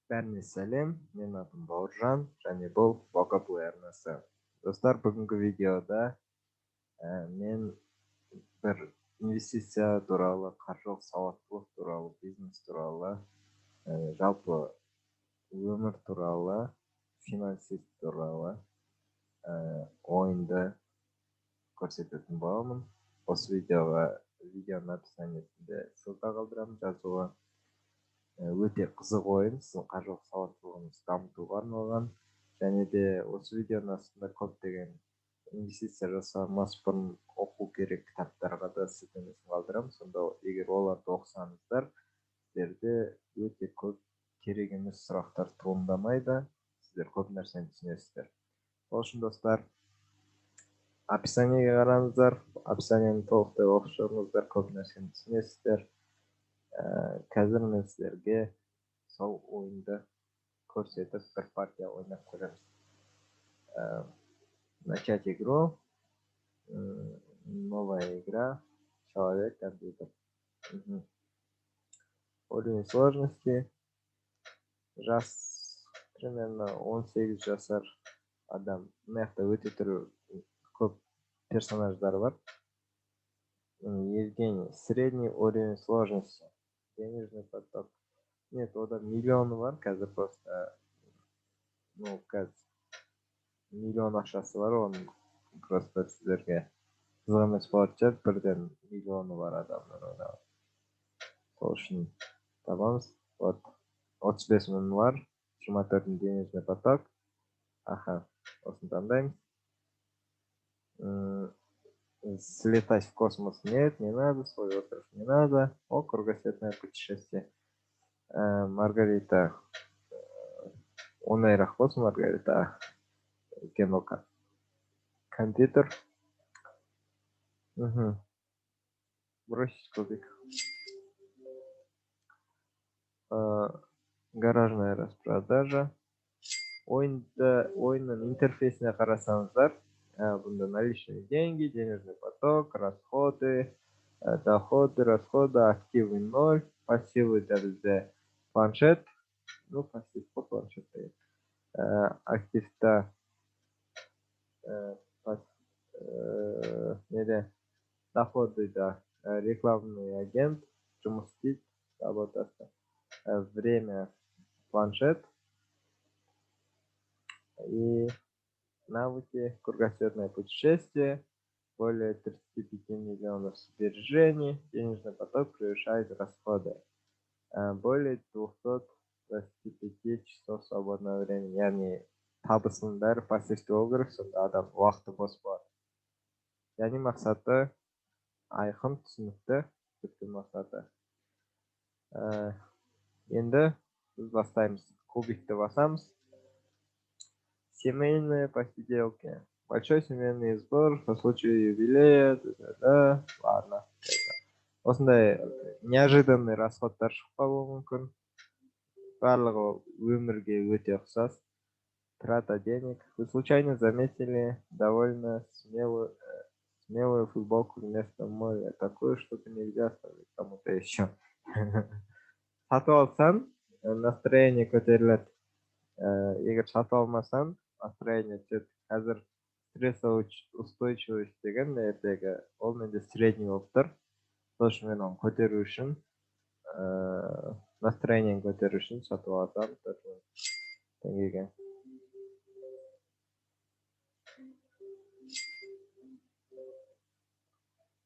Бәріне сәлем, менің атым Бауыржан және бұл Boka Play арнасы. Достар, бүгінгі видеода мен бір инвестиция туралы, қаржылық сауаттылық туралы, бизнес туралы, жалпы өмір туралы, финансист туралы ойынды көрсететін боламын. Осы видеоға видеоның описаниесінде ссылка қалдырамын жазуға. Өте қызық ойын, сіздің қаржылық сауаттылығыңызды дамытуға арналған. Және де осы видеоның астында көптеген инвестиция жасамас бұрын оқу керек кітаптарға да сілтемесін қалдырамын. Сонда егер оларды оқысаңыздар, сіздерде өте көп керек емес сұрақтар туындамайды, сіздер көп нәрсені түсінесіздер. Сол үшін, достар, описаниеге қараңыздар, описаниені толықтай оқып шығыңыздар, көп нәрсені түсінесіздер. Қазір мен сіздерге сол ойынды көрсетіп, бір партия ойнап көреміз. Начать игру. Новая игра. Человек, компьютер. Уровень сложности. Жас примерно 18 жасар адам. Мына жақта өте түрлі көп персонаждар бар. Евгений. Средний уровень сложности. Денежный поток. Нет, ода миллионы бар. Қазір просто, ну, қазір миллион ақшасы бар, оның просто сіздерге қызық емес болатын шығар, бірден миллионы бар адамдар ойнаған. Сол үшін табамыз. Вот, 35 мың бар, 24 мың денежный поток. Аха, осыны таңдаймыз. Слетать в космос нет, не надо, свой остров не надо. О, кругосветное путешествие. Маргарита. Оңайырақ болсын, Маргарита. Үлкен ока. Компьютер. Бросить кубик. Гаражная распродажа. Ойынның интерфейсіне қарасаңыздар, бұнда наличные деньги, денежный поток, расходы, доходы, расходы, активы 0, пассивы да бізде планшет, ну, пассив қой, планшет деген. Активта, неде, доходы да, рекламный агент, жұмыс істейді, работасы. Время планшет и навыки, кругосветное путешествие, более 35 миллионов сбережений, денежный поток превышает расходы, более 225 часов свободного времени, яғни табысының бәрі пассивті болу керек, сонда адам уақыты бос болады. Яғни мақсаты айқын, түсінікті, түпкі мақсаты. Енді біз бастаймыз. Кубикті басамыз. Семейные посиделки. Большой семейный сбор по случаю юбилея. Да, ладно. Осындай неожиданный расходтар шығып қалуы мүмкін. Барлығы өмірге өте ұқсас. Трата денег. Вы случайно заметили довольно смелую футболку вместо моря. Такую штуку нельзя оставить кому-то еще. Сатып алсаң, настроение көтеріледі. Егер сатып алмасаң, настроение түседі. Қазір стрессоустойчивость деген ертегі, ол менде средний болып тұр. Сол үшін мен оны көтеру үшін, настроениені көтеру үшін сатып алсам 4000 теңгеге.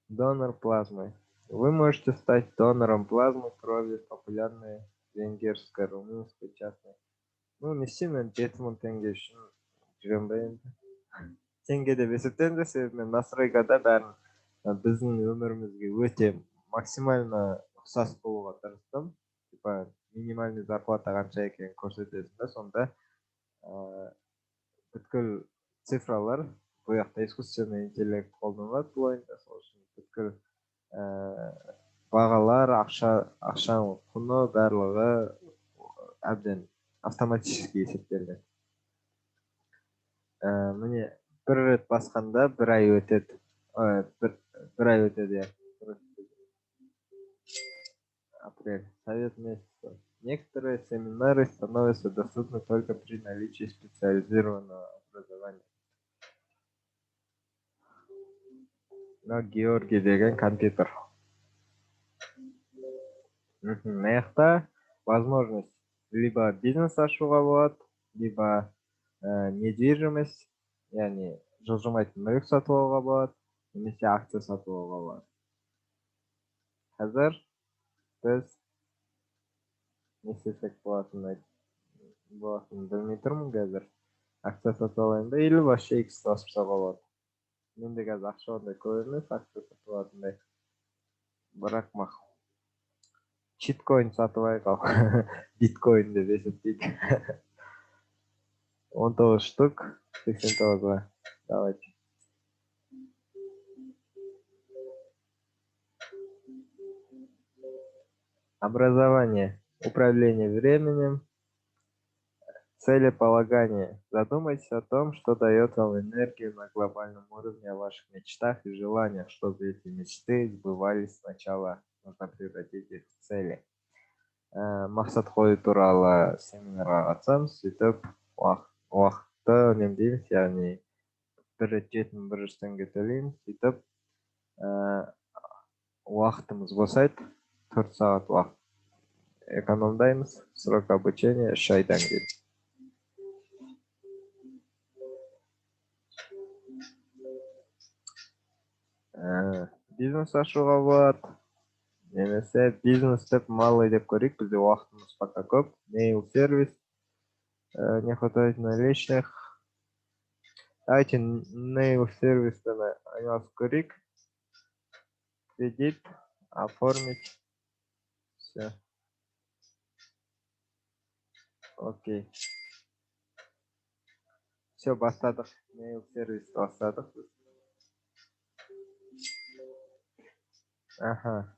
Донор плазмы. Вы можете стать донором плазмы крови в популярной венгерской, румынской частной. Ну, не істеймін енді, 7000 теңге үшін жүремін ба енді? Теңге деп есептеңдер, себебі мен настройкада бәрін, біздің өмірімізге өте максимально ұқсас болуға тырыстым. Типа минимальный зарплата қанша екенін көрсетесің да, сонда, бүткіл цифралар бұл жақта искусственный интеллект қолданылады бұл ойында, сол үшін бүткіл, бағалар, ақшаның құны барлығы әбден автоматически есептелінеді. Міне, бір рет басқанда бір ай өтеді. Бір ай өтеді, иә. Апрель. Совет месяца. Некоторые семинары становятся доступны только при наличии специализированного образования. Мынау Георгий деген компьютер. Мына жақта возможность либо бизнес ашуға болады, либо недвижимость, яғни жылжымайтын мүлік сатып алуға болады, немесе акция сатып алуға болады. Қазір біз не істесек болатынын білмей тұрмын қазір. Акция сатып алайын ба, или вообще икс басып тастауға болады. Менде қазір ақша ондай көп емес, акция сатып алатындай. Бірақ мақұл. Читкоин сатып алайық ал. Биткоин деп есептейік. 19 штук, 89-ға. Давайте. Образование, управление временем, целеполагание. Задумайтесь о том, что дает вам энергию на глобальном уровне, о ваших мечтах и желаниях. Чтобы эти мечты сбывались, сначала нужно превратить их в цели. Мақсат қою туралы семинарға қатысамыз, сөйтіп уақытты үнемдейміз, яғни бір рет 7100 теңге төлейміз, сөйтіп уақытымыз босайды, 4 сағат уақыт экономдаймыз. Срок обучения 3 айдан кейін. Бизнес ашуға болады, немесе бизнес деп малый деп көрейік, бізде уақытымыз пока көп. Мейл сервис, не хватает наличных. Давайте мейл сервиспен айналысып көрейік. Кредит оформить. Все. Окей. Все, бастадық. Мейл сервис бастадық біз. Аха.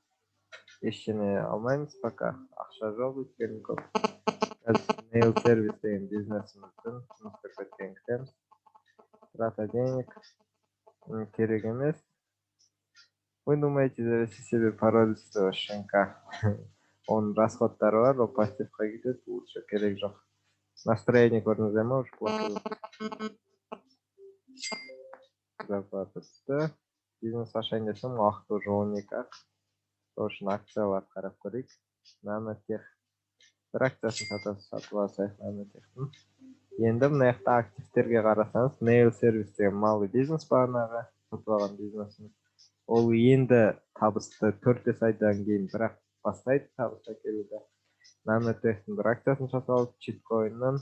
Ештеңе алмаймыз пока. Ақша жоқ, өйткені көп. Қазір мейл сервис деген бизнесіміздің жұмыс істеп кеткенін күтеміз. Трата денег керек емес. Вы думаете завести себе породистого щенка? Оның расходтары бар, ол пассивқа кетеді, лучше керек жоқ. Настроение көрдіңіздер ме, уже плохо. Зарплата түсті. Бизнес ашайын десем, уақыт уже 12 ақ. Сол үшін акцияларды қарап көрейік. Нанотех. Бір акциясын сатып алсайық нанотехтің. Енді мына жақта активтерге қарасаңыз, мейл сервис деген малый бизнес бағанағы сатып алған бизнесіміз. Ол енді табысты 4-5 айдан кейін бірақ бастайды табыс әкелуді. Нанотехтің бір акциясын сатып алып, читкоиннің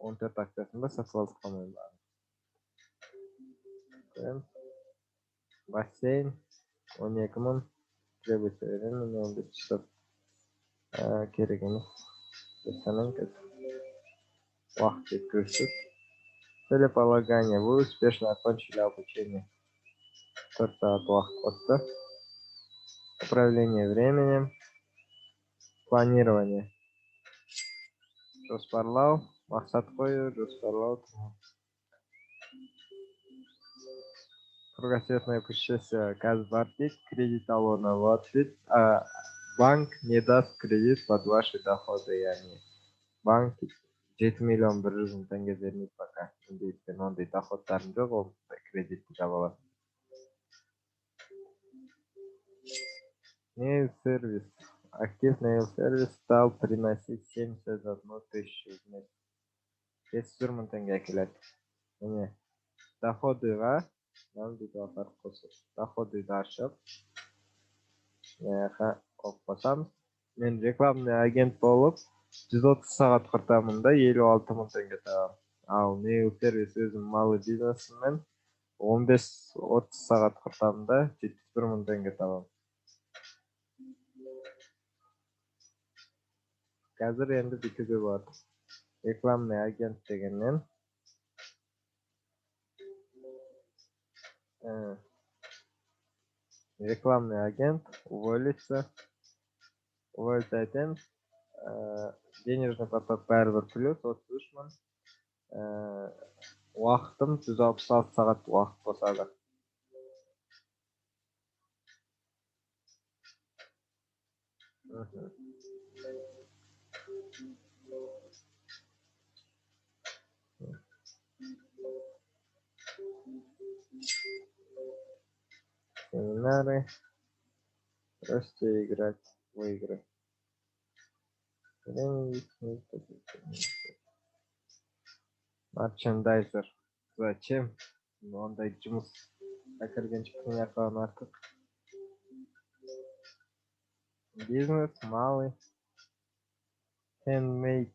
14 акциясын ба сатып алдық, по-моему. Көреміз. Бассейн 12 мың, требуется времени 15 часов. Керек емес. Санаймын қазір. Уақыт жеткіліксіз. Целеполагание. Вы успешно окончили обучение. 4 сағат уақыт қосты. Управление временем. Планирование. Жоспарлау, мақсат қою, жоспарлау. Кругосветное путешествие қазір бар дейді, кредит алуына болады дейді. Банк не даст кредит под ваши доходы, яғни банк 7 100 000 теңге бермейді пока. Менде өйткені ондай доходтарым жоқ, ол кредитті жаба алады. Мейл сервис. Актив мейл сервис стал приносить 71 тысячу в месяц. 701 мың теңге әкеледі. Міне, доходыға мынаны бүйтіп апарып қосып, доходыды ашып, мына жаққа қойып қосамыз. Мен рекламный агент болып 130 сағат құртамын да 56 мың теңге табамын. Ал мейл сервис өзім малый бизнесіммен 15-30 сағат құртамын да 71 мың теңге табамын. Қазір енді бүйтуге болады. Рекламный агент дегеннен рекламный агент уволиться. Уволиться айтамыз. Денежный поток бәрібір плюс 33 мың. Уақытым 166 сағат уақыт босады. Семинары. Бросьте играть в игры. Мерчендайзер. Зачем? Ондай жұмысқа кіргенше кірмей артық. Бизнес малый. Handmade.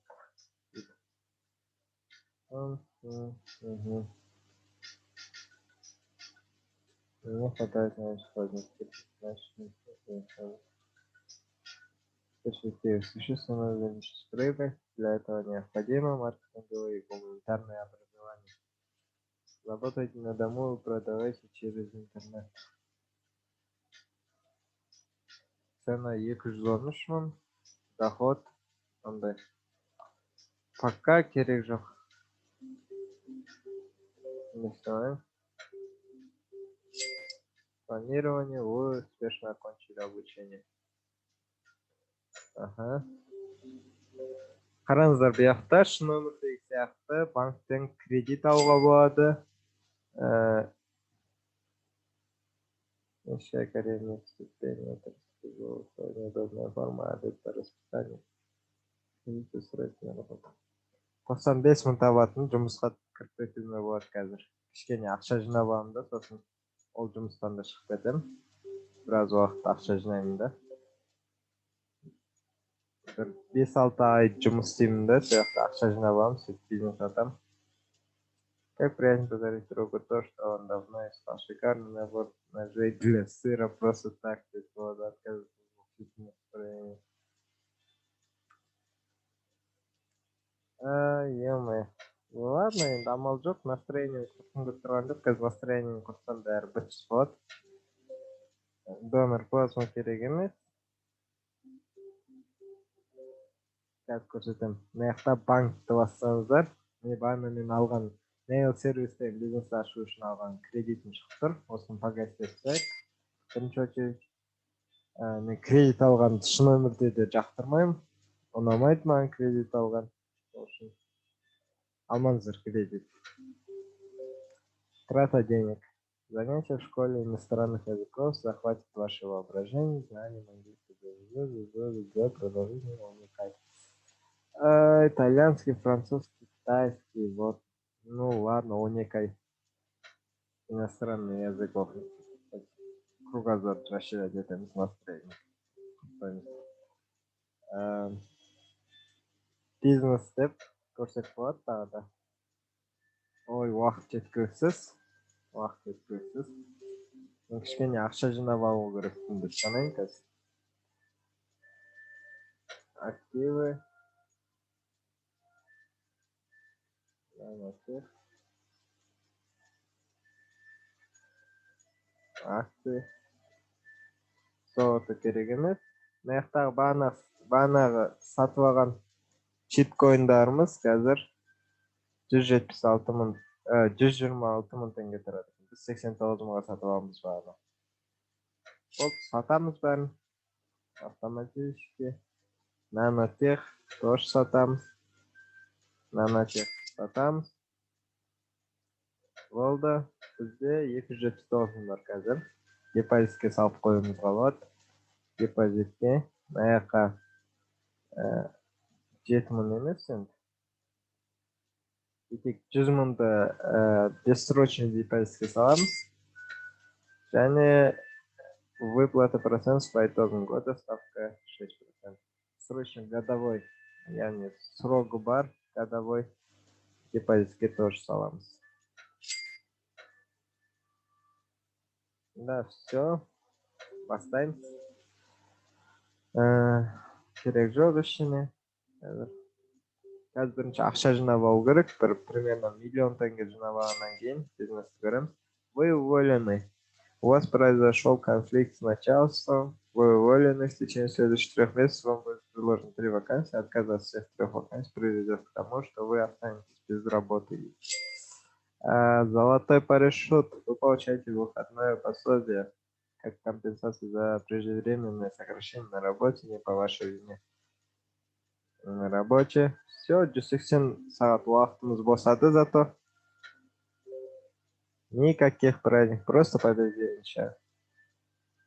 Мгм. Не хватает на значит, перспективы существенно увеличить прибыль. Для этого необходимо маркетинговое и гуманитарное образование. Работайте на дому и продавайте через интернет. Цена 213 мың, доход андай. Пока керек жоқ. Не знаю. Планирование. Вы успешно окончили обучение. Аха. Қараңыздар, бұл жақта шын өмірдегі сияқты банктен кредит алуға болады. Неше карьерных ступеней, неудобная форма, обед по расписанию. Кредит устроить на работу. 95 мың табатын жұмысқа кіріп кетуіме болады қазір. Кішкене ақша жинап аламын да, сосын ол жұмыстан да шығып кетемін. Біраз уақыт ақша жинаймын да. Бір 5-6 ай жұмыс істеймін да, сол жақта ақша жинап аламын, сөйтіп бизнес атамын. Как приятно подарить другу то, что он давно искал. Шикарный набор ножей для сыра просто так, без повода отказываться от настроения. А, ё. Ладно, енді амал жоқ, настроение құртқым келіп тұрған жоқ. Қазір настроениені құртсам, бәрі быт болады. Донор плазма керек емес. Қазір көрсетемін. Мына жақта банкті бассаңыздар, міне, бағана мен алған Nail сервистен бизнес ашу үшін алған кредитім шығып тұр. Осыны погасить етіп тастайық. Бірінші очередь, мен кредит алғанды шын өмірде де жақтырмаймын. Ұнамайды маған кредит алған. Сол үшін алмаңыздар кредит. Трата денег. Занятия в школе иностранных языков захватит ваше воображение, знанием английского продолжительно увлекать. Итальянский, французский, китайский, вот. Ну ладно, 12 ай иностранный язык оқиды. Кругозор расширять етеміз, настроение. Бизнес деп көрсек болады тағы да. Ой, уақыт жеткіліксіз. Уақыт жеткіліксіз. Мен кішкене ақша жинап алу керекпін деп санаймын қазір. Активы. Актив. Акции. Золото керек емес. Мына жақтағы бағанағы сатып алған щиткоиндарымыз қазір 176 мың, 126 мың теңге тұрады. Біз 89 мыңға сатып аламыз бағана. Болды, сатамыз бәрін. Автоматически. Нанотех тоже сатамыз. Нанотех сатамыз. Болды. Бізде 279 мың бар қазір. Депозитке салып қоюымызға болады. Депозитке мына жаққа 7 мың емес енді. Бүйтейік, 100 мыңды бессрочный депозитке саламыз. Және выплата процентов по итогам года, ставка 6%. Срочный годовой, яғни срогы бар годовой депозитке тоже саламыз. Да, все. Бастаймыз. Керек жоқ ештеңе. Қазір бірінші ақша жинап алу керек. Бір примерно миллион теңге жинап алғаннан кейін бизнесті көреміз. Вы уволены. У вас произошел конфликт с начальством. Вы уволены. В течение следующих 3 месяцев вам будет предложено три вакансии. Отказ от всех трех вакансий приведет к тому, что вы останетесь без работы. Золотой парашют. Вы получаете выходное пособие как компенсацию за преждевременное сокращение на работе не по вашей вине. На работе. Все, 180 сағат уақытымыз босады зато. Никаких праздников, просто победили.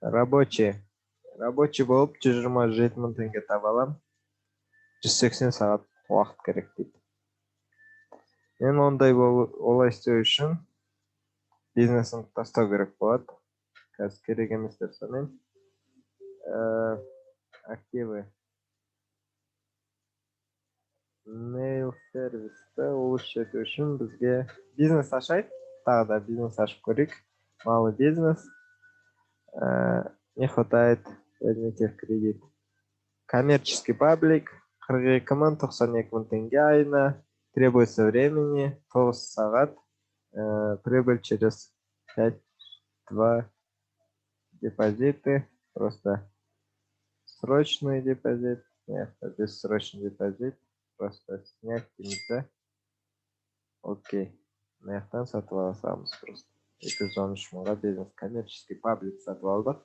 Рабочий. Рабочий болып 127 000 теңге таба аламын. 180 сағат уақыт керек дейді. Мен ондай олай істеу үшін бизнесімді тастау керек болады. Қазір керек емес деп санаймын. Активы. Mail сервисті улучшить ету үшін бізге бизнес ашайық. Тағы да бизнес ашып көрейік. Малый бизнес. Не хватает, возьмите в кредит. Коммерческий паблик. 42 000, 92 000 теңге айына. Требуется времени 9 сағат. Прибыль через 5-2 депозиты. Просто срочный депозит. Нет, бессрочный депозит. Просто снять дейміз. Окей. Мына жақтан сатып алсамыз просто. 213 000-ға бизнес коммерческий паблик сатып алдық.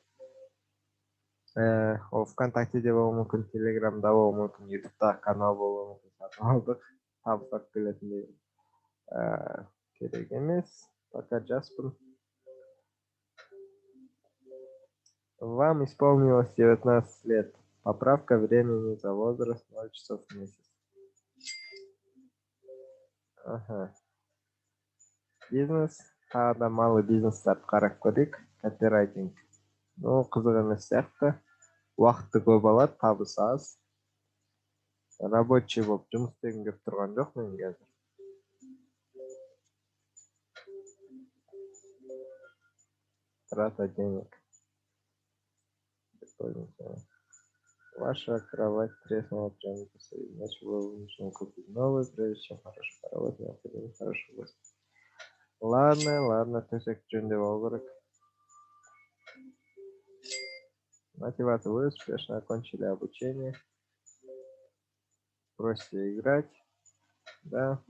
Ол ВКонтактеде болуы мүмкін, Телеграмда болуы мүмкін, Ютубта канал болуы мүмкін, сатып алдық. Табыс алып келетіндей. Керек емес, пока жаспын. Вам исполнилось 19 лет. Поправка времени за возраст 0 часов в месяц. Ага. Бизнес. Тағы да малый бизнестарды қарап көрейік. Копирайтинг. Ну, қызық емес сияқты. Уақытты көп алады, табысы аз. Рабочий болып жұмыс істегім келіп тұрған жоқ мен қазір. Трата денег. Ваша кровать треснула прямо посреди ночи. Вы вынуждены купить новую, прежде чем хорошо поработать, необходимо хорошо выспаться. Ладно, ладно, төсек жөндеп алу керек. Мотивация: вы успешно окончили обучение. Бросьте играть. Да.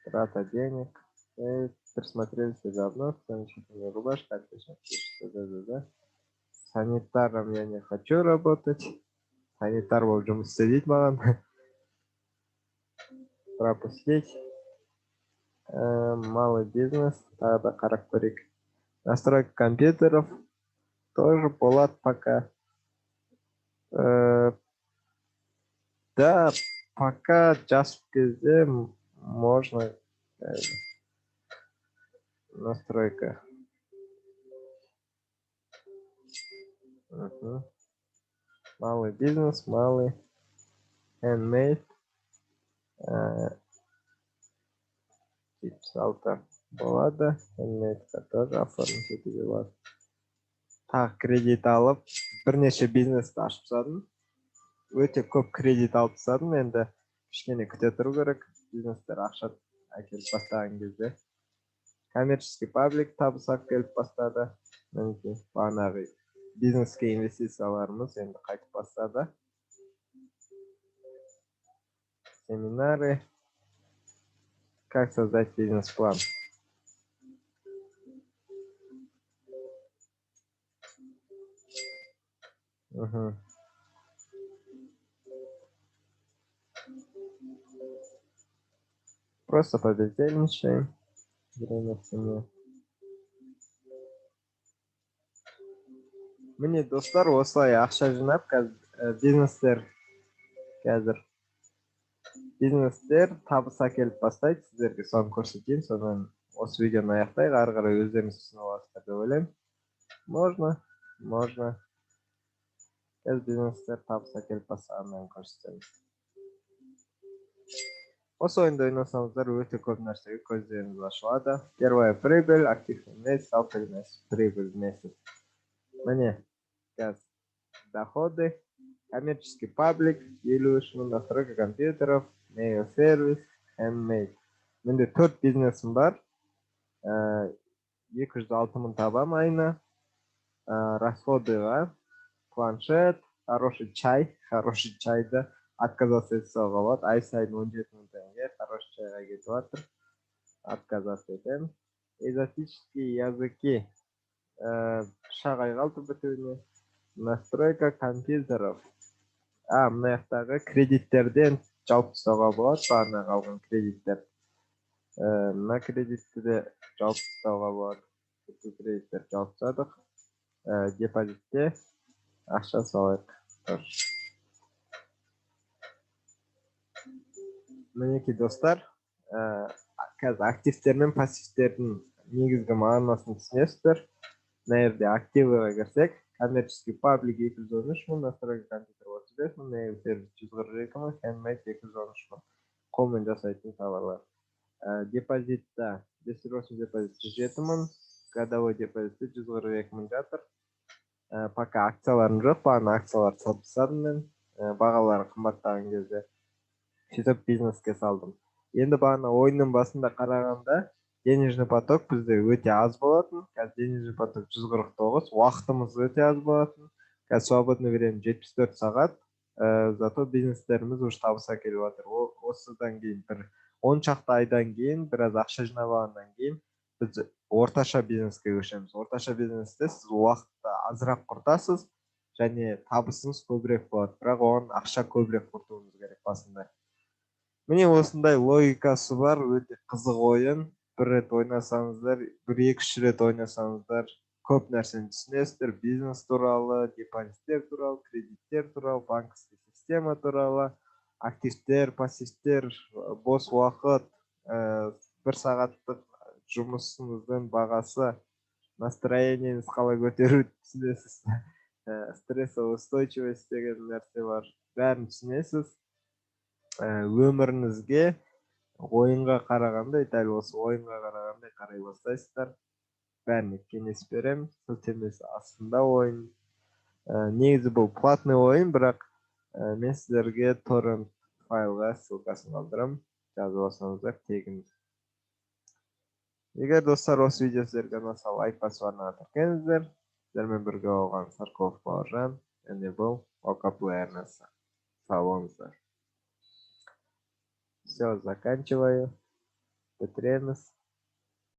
Трата денег. Присмотрели себя вновь. Замечательная рубашка. Отлично пишется. Да, да, да. Санитаром я не хочу работать. Санитар болып жұмыс істе маған. Пропустить. Малый бизнес. Тағы да қарап көрейік. Настройка компьютеров тоже болады пока. Да, пока жас кезде можно, настройка. Угу. Малый бизнес, малый handmade. Тип салта болады. Handmade тоже оформить етуге болады. Тағы кредит алып, бірнеше бизнесті ашып тастадым. Өте көп кредит алып тастадым. Енді кішкене күте тұру керек. Бизнестер ақша әкеліп бастаған кезде. Коммерческий паблик табыс алып келіп бастады. Мінекей, бағанағы бизнеске инвестицияларымыз енді қайтып бастады. Семинары. Как создать бизнес-план. Угу. Просто побездельничаем. Время в семье. Міне, достар, осылай ақша жинап, қазір бизнестер, қазір бизнестер табыс әкеліп бастайды. Сіздерге соны көрсетейін, содан осы видеоны аяқтайық. Ары қарай өздеріңіз түсініп аласыздар деп ойлаймын. Можно, можно. Қазір бизнестер табыс әкеліп бастағанын көрсетеміз. Осы ойынды ойнасаңыздар, өте көп нәрсеге көздеріңіз ашылады. Первая прибыль, активный месяц, алты прибыль в месяц. Міне, қазір доходы, коммерческий паблик, 53 000, настройка компьютеров, mail сервис, handmade. Менде төрт бизнесім бар. 206 000 табам айына. Расходыға планшет, хороший чай, хороший чайды отказаться ете салуға болады. Ай сайын 17 000 теңге хороший чайға кетіп жатыр. Отказаться етемін. Экзотические языки. Үш ай қалды бітуіне. Настройка компьютеров. Мына жақтағы кредиттерден жауып тастауға болады, бағанағы алған кредиттер. Мына кредитті де жауып тастауға болады. Бүкіл кредиттер жауып тастадық. Депозитте ақша салайық. Мінекей, достар, қазір активтер мен пассивтердің негізгі мағынасын түсінесіздер. Мына жерде активыға кірсек, коммерческий паблик 213 000, настройка компьютер 35 000, mail сервис 142 000, handmade 213 000. Қолмен жасайтын товарлар. Депозитта бессрочный депозит 107 000, годовой депозитте 142 000 жатыр. Пока акцияларым жоқ, бағана акцияларды сатып тастадым мен, бағалары қымбаттаған кезде. Сөйтіп бизнеске салдым. Енді бағана ойынның басында қарағанда денежный поток бізде өте аз болатын. Қазір денежный поток 149, уақытымыз өте аз болатын. Қазір свободный время 74 сағат. Зато бизнестеріміз уже табыс әкеліп жатыр. Осыдан кейін бір 10 шақты айдан кейін, біраз ақша жинап алғаннан кейін біз орташа бизнеске көшеміз. Орташа бизнесте сіз уақытты азырақ құртасыз және табысыңыз көбірек болады, бірақ оған ақша көбірек құртуыңыз керек басында. Міне, осындай логикасы бар, өте қызық ойын. Бір рет ойнасаңыздар, бір екі үш рет ойнасаңыздар, көп нәрсені түсінесіздер: бизнес туралы, депозиттер туралы, кредиттер туралы, банковский система туралы, активтер, пассивтер, бос уақыт, бір сағаттық жұмысыңыздың бағасы, настроениеңіз қалай көтеруді түсінесіз, стрессоустойчивость деген нәрсе бар, бәрін түсінесіз. Өміріңізге ойынға қарағандай, дәл осы ойынға қарағандай қарай бастайсыздар. Бәріне кеңес беремін, сілтемесі астында ойын. Негізі бұл платный ойын, бірақ мен сіздерге торрент файлға ссылкасын қалдырамын, жазып алсаңыздар тегін. Егер, достар, осы видео сіздерге ұнаса, лайк басып, арнаға тіркеліңіздер. Сіздермен бірге болған Сарков Бауыржан және бұл Окаплей арнасы. Сау болыңыздар. Все, заканчиваю. Бітіреміз.